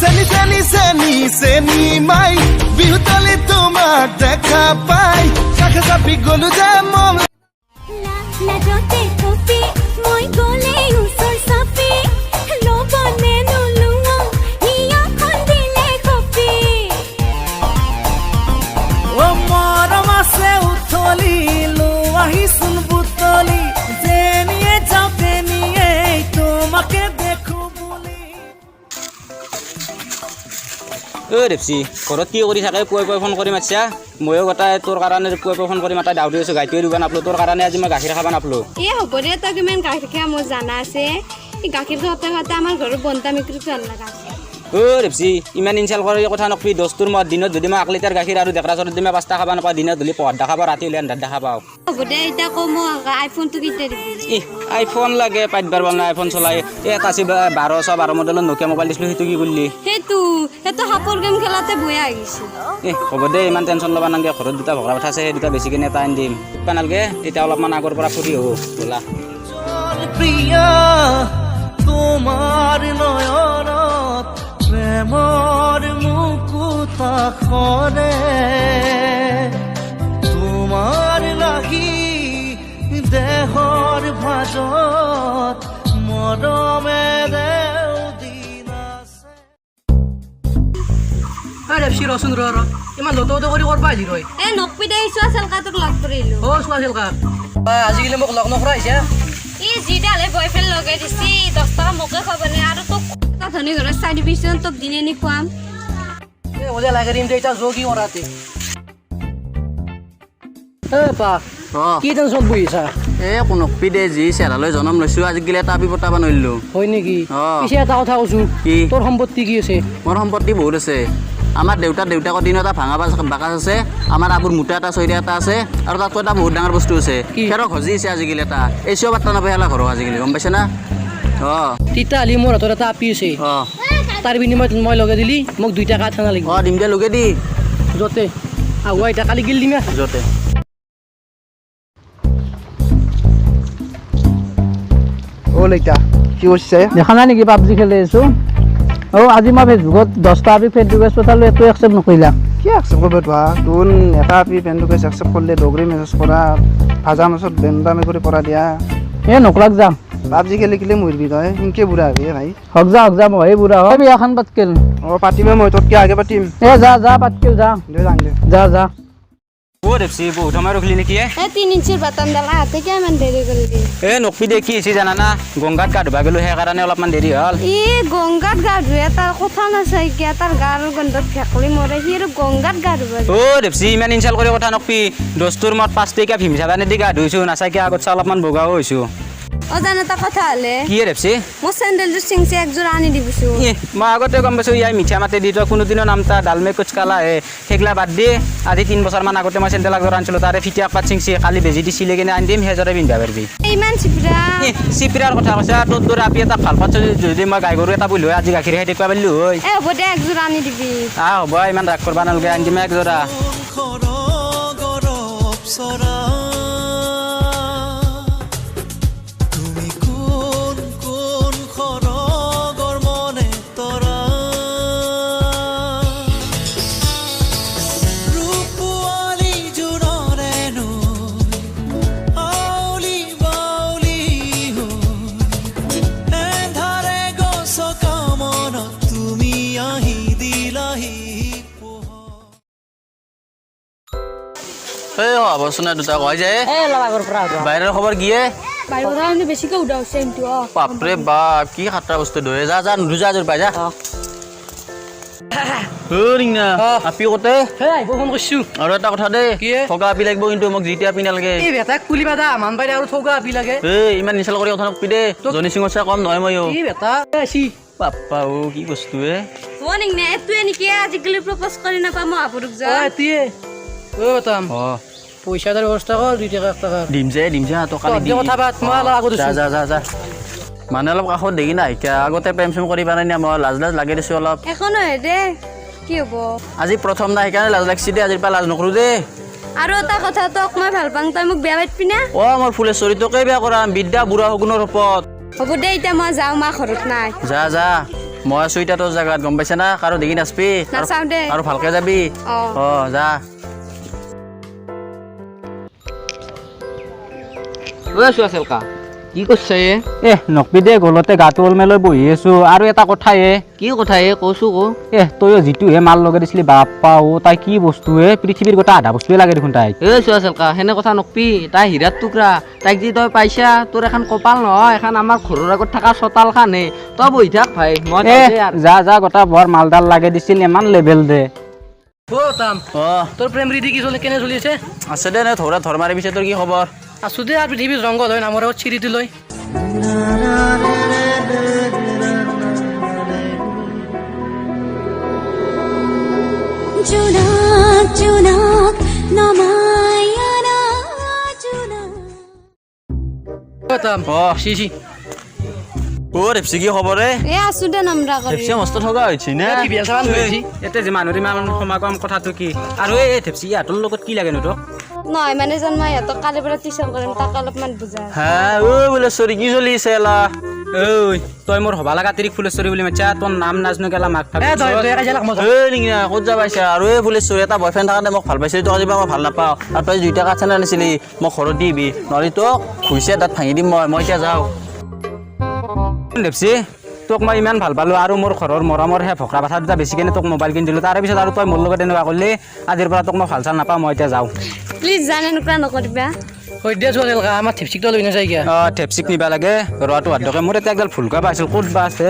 চেনি চেনি চেনি চেনি মাই, বিহুতলি তোমাক দেখা পাই কাষে চাপি গলো যে মন। লাজতে কঁপি মই গ'লে ওচৰ চাপি, ল'বনে নোলোৱা হিয়াখন দিলে কঁপি। অ মৰম আছে উথলি, লোৱাহিচোন বুটলি, যেনিয়ে যাওঁ তেনিয়ে তোমাকে দেখো বুলি। ঐ ৰেপচি, ঘৰত কি কৰি থাকে? পুৱাই পুৱাই ফোন কৰি মাতছা। ময়ো গোটাই তোৰ কাৰণে পুৱাই পুৱাই ফোন কৰি মাতাই দাউৰি আছোঁ। গাইটোৱে দিব নাপলোঁ। তোৰ কাৰণে আজি মই গাখীৰ খাব নাপলোঁ। এ হ'ব দে, তই কিমান গাখীৰ খোৱা মোৰ জানা আছে। এই গাখীৰ খাওঁতে খাওঁতে আমাৰ ঘৰৰ বন্তা মেকুৰীটো আন লগা আছে। ঐ ৰেপচি, ইমান ইনচাল্ট কৰি কথা নকবি। দস্তুৰ মত দিনত যদি মই 1 লিটাৰ গাখীৰ আৰু ডেকৰা চৰত যদি মই 5টা খাব নাপাওঁ, দিনত হ'লে পোহৰ দেখা পাওঁ, ৰাতি হ'লে আন্ধাৰ দেখা পাওঁ। হ'ব দে, এতিয়া কওঁ, মোক আইফোনটো কেতিয়া দিবি? ইহ, আইফোন লাগে? পাইতবাৰ নাই আইফোন চলাই। এই এটা আছিল 1212 মডেলৰ নকিয়া মোবাইল দিছিলোঁ, সেইটো কি কৰিলি? সেইটো সাপৰ গেম খেলাতে বয়া হৈ গৈছে। এ হ'ব দে, ইমান টেনশ্যন ল'ব নালাগে। ঘৰত দুটা ভকৰা পঠা আছে, সেই দুটা বেছি কিনে এটা আনি দিম। উঠবা নালাগে এতিয়া, অলপমান আগৰ পৰা ফুৰি আহোঁ ব'লা। প্ৰিয়া, তোমাৰ নয়নত প্ৰেমৰ মুকুতা সৰে, তোমাৰ লাগি দেহৰ ভাজত মৰমে দেও দিন আছে। ৰেপচি, ৰচোন, ৰ ৰ, ইমান লটো লটো কৰি কৰবা আহিলি ৰয়? এ নকবি দে, চোৱা চেলকাটোক লগ কৰিলো। অ চোৱা চেলকা, আজিকালি মোক লগ নকৰা হৈছে। ই যিডালে বয়ফ্ৰেণ্ড লগাই দিছি, 10 টকা মোকে খাব নে? আৰু তোক এটা ধনী ঘৰত চাই দিবিচোন, তোক দিনে নি খুৱাম। এ ওজে লাগে দিম দে, এতিয়া যোগ কি কৰাতে। এ পা, কি টেনচন বহিছা? এ নকবি দে, যি চেহেৰালৈ জনম লৈছোঁ, আজিকালি এটা আপি পতাব নোৱাৰিলোঁ। হয় নেকি? অ। পিছে এটা কথা কৈছো। কি? তোৰ সম্পত্তি কি আছে? মোৰ সম্পত্তি বহুত আছে। আমাৰ দেউতাৰ দেউতাকৰ দিনত এটা ভাঙা বাকাচ আছে, আমাৰ আবুৰ মোটা এটা চৈৰা এটা আছে, আৰু তাতকৈ এটা বহুত ডাঙৰ বস্তু আছে। কি? খেৰৰ ঘজি আছে আজিকালি এটা। এই চিঅ পাত্তা নাপায় শালা ঘৰৰ আজিকালি, গম পাইছে না? অঁ। তেতিয়াহ'লে মোৰ হাতত এটা আপি আছে। তাৰ বিনিময়ত মই লগাই দিলি মোক 2 টকা থানা লাগিব। অঁ, দিম দে, লগে দি। য'তে আগুৱাই এতিয়া কালি গিল দিম। য'তে। অ লইতা, কি কৰিছে? দেখা নাই নেকি, পাবজি খেলি আছো। অ' আজি মই ফেচবুকত 10টা আপি ফ্ৰেণ্ড ৰিকুৱেষ্ট পঠালোঁ, একো একচেপ্ট নকৰিলা। কি একচেপ্ট কৰিব তোৱা? তোন এটা আপি ফ্ৰেণ্ড ৰিকুৱেষ্ট একচেপ্ট কৰিলে ডগৰি মেছেজ কৰা, ভাজা মাছত বেন্দা মেকুৰী পৰা দিয়া। এ নকৰাক যাম। পাবজি খেলি খেলি মৰিবি তই, সেনকে বুঢ়া হবি ভাই। হক যা, হক যা, মই বুঢ়া হয় বিয়াখন পাতকেল। অ পাতিমে, মই তোতকে আগে পাতিম। এ যা যা, পাতকেল যা। দে যাং দে। যা যা। অ' ৰেপচি, বহুত সময় ৰখিলি নেকি এ? এ 3 ইঞ্চিৰ বাটামডাল আহাতে কিয় ইমান দেৰি কৰিলি? এ নকবি দে, কি হৈছে জানানা, গংগাত গা ধুবা গ'লো, সেইকাৰণে অলপমান দেৰি হ'ল। ই গংগাত গা ধুৱে, তাৰ কথা নাচাই কিয়? তাৰ গাৰ গন্ধত ভেকুলি মৰে, সি আৰু গংগাত গা ধুব যায়। অ' ৰেপচি, ইমান ইনচাল্ট কৰি কথা নকবি। দস্তুৰ মত 5 টকীয়া ভীম চাবানে দি গা ধুইছোঁ, নাচাইকে আগত চাই অলপমান বগাও হৈছোঁ। অ জান, এটা কথা হ'লে। কি ৰেপচি? মোৰ চেণ্ডেলযোৰ চিংচে, একযোৰ আনি দিবিচোন। ইহ, মই আগতে গম পাইছোঁ, ইয়াই মিঠা মাতে দি। তই কোনোদিনৰ নাম তাৰ दाल में कुछ काला है। সেইগিলা বাদ দি, আজি 3 বছৰমান আগতে মই চেণ্ডেল একযোৰ আনিছিলোঁ, তাৰে ফিটা একপাত চিংচি। কালি বেজি দি চিলাই কিনে আনি দিম, সেইযোৰে পিন্ধিব পাৰিবি। ইমান চিপৰা। ইহ, চিপৰাৰ কথা কৈছা? তোৰ দৰে আপি এটা ভাল পাইছ যদি মই গাই গৰু এটা পুহিলো হয়, আজি গাখীৰ খাই থাকিব পাৰিলোঁ হয়। এ হ'ব দে, একযোৰ আনি দিবি। আহ হ'ব, ইমান ৰাগ কৰবা নালাগে, আনি দিম একযোৰা। অপ্সৰা, তুমি কোন কোন সৰগৰ মনে তৰা, ৰূপোৱালী জোনৰে নৈ আউলি বাউলি হৈ এন্ধাৰে গছকা মনত তুমি আহি দিলাহি পোহৰ। এই হ'বচোন, দুটা কয় যে এ অলপ আগৰ পৰা। বাহিৰৰ খবৰ কি এ? বাহিৰৰ কথা বেছিকৈ উদা হৈছে কিন্তু অ। বাপৰে বাপ, কি খাতৰা বস্তু ধৰে। যা যা, নুধু যা, তোৰ পাই যা। ৰিংনা, আপি কতে? হে আহিব, ফোন কৰিছো। আৰু এটা কথা দেই। কি এ? ঠগা আপি লাগিব কিন্তু মোক, যি আপি নালাগে। এই বেটা, কুলি বাদা মান পাই আৰু ঠগা আপি লাগে। এই ইমান নিচাল কৰি কথা নকবি দেই, জনী সিঙৰ চাই কম নহয় ময়ো। কি বেটা আছি। বাপ্পা অ, কি বস্তু এ! অ নিংনে, এইটোৱে নেকি আজিকালি প্ৰপ'জ কৰি নাপা মহাপুৰুষ অ জন? এতিয়ে অ বেটাম। অ। পইচা এটাৰ ব্যৱস্থা কৰ, 2 টকা 1 টকা। দিম যে, দিম যে, তই কালি তহঁতে দি কথা পাত, মই অলপ আগত যা। আছো। যা যা যা। মানে অলপ কাষত দেখি না শিকা, আগতে প্ৰেম চেম কৰি পোৱা নাই না মই, লাজ লাজ লাগে দিছো অলপ। একো নহয় দে, কি হ'ব? আজি প্ৰথম না, সেইকাৰণে লাজ লাগছি দে। আজিৰ পৰা লাজ নকৰো দেই। আৰু এটা কথা, তোক মই ভাল পাওঁ, তই মোক বেয়া পাবি না? অ মোৰ ফুলেশ্বৰী, তোকে বেয়া কৰা বিদ্যা বুঢ়া শগুনৰ শপত। হ'ব দে, এতিয়া মই যাওঁ, মা ঘৰত নাই। যা যা। মই আছো এতিয়া তোৰ জেগাত, গম পাইছা না? কাৰো দেখি নাচবি আৰু। নাচাওঁ দে। আৰু ভালকে যাবি। অ। অ, যা। ঐ চোৱা চেলকা, কি কৰছে এ? এ নকবি দে, গলতে গাটো ওলমে লৈ বহি আছো। আৰু এটা কথা এ। কি কথা এ? কচো ক। এ তইও যিটোহে মাল লগাই দিছিলি, বাপ্পা অ, তাই কি বস্তু এ? পৃথিৱীৰ গোটেই আধা বস্তুৱে লাগে দেখোন তাইক। এ চোৱা চেলকা, সেনে কথা নকবি। তাই হীৰাৰ টুকৰা। তাইক যি তই পাইছা, তোৰ এখন কপাল নহয়, এখন আমাৰ ঘৰৰ আগত থকা চোতালখন হে। তই বহি থাক ভাই, মই এ যাওঁ দে আৰু। যা যা, গোটা বৰ মালডাল লাগে দিছিল, ইমান লেভেল দে। অ তাম। অ। তোৰ প্ৰেম ৰীতি কি চলি, কেনে চলি আছে? আছে দে নে, ধৰা ধৰ মাৰি পিছে। তোৰ কি খবৰ? আছো দে আৰু, পৃথিৱীৰ জংঘল হয় নামৰ আগত চিৰিটো লৈ। জোনাক জোনাক নমাই আনা জোনাক। অ তাম। অ। C C. অ ৰেপচি, কি খবৰ এ? এ আছো দে, নম্ৰা কৰি। ৰেপচি মস্ত ঠগা হৈছে নে? কি বিয়া চাবান হৈছে? ইয়াতে যে মানুহৰ ইমান সমাগম, কথাটো কি? আৰু এই ধেপচি, ইহঁতৰ লগত কি লাগেনো তোক? নহয় মানে যেন মই ইহঁতক কালিৰ পৰা টিউচন কৰিম, তাক অলপমান বুজা। হা ঐ বোলে, কি চলি আছে এলা? ঐ, তই মোৰ হবা লগা তিৰিক ফুলেশ্বৰী বুলি মাতছা? তোৰ নাম নাজনো কেলা মাক। এ তই তই কাজিয়া লাগ, মই যাওঁ। ঐ নিগিনা, ক'ত যাব পাইছা? আৰু এই ফুলেশ্বৰী, এটা বয়ফ্ৰেণ্ড থাকোঁতে মোক ভাল পাইছিলি, তোক আজিৰ পৰা মই ভাল নাপাওঁ। আৰু তই 2 টকা চেনা আনিছিলি, মোক ঘৰত দিবি, নহ'লে তোক ঘুইছে তাত ভাঙি দিম মই। মই এতিয়া যাওঁ। ধেপচি, তোক মই ইমান ভাল পালোঁ আৰু মোৰ ঘৰৰ মৰমৰ সেই ভকৰা পাঠা দুটা বেছি কিনে তোক মোবাইল কিনি দিলোঁ, তাৰে পিছত আৰু তই মোৰ লগত এনেকুৱা কৰিলি। আজিৰ পৰা তোক মই ভাল চাল নাপাওঁ, মই এতিয়া যাওঁ। প্লিজ জান, এনেকুৱা নকৰিবা। হৈ দে চোৱা চেলকা, আমাৰ ঠিপচিকটো লৈ নাযায় কিয়া? অঁ, ঠেপচিক নিবা লাগে। ৰোৱাটো হাতকে মোৰ এতিয়া একডাল ফুলকা পাইছিল, ক'ত বা আছে?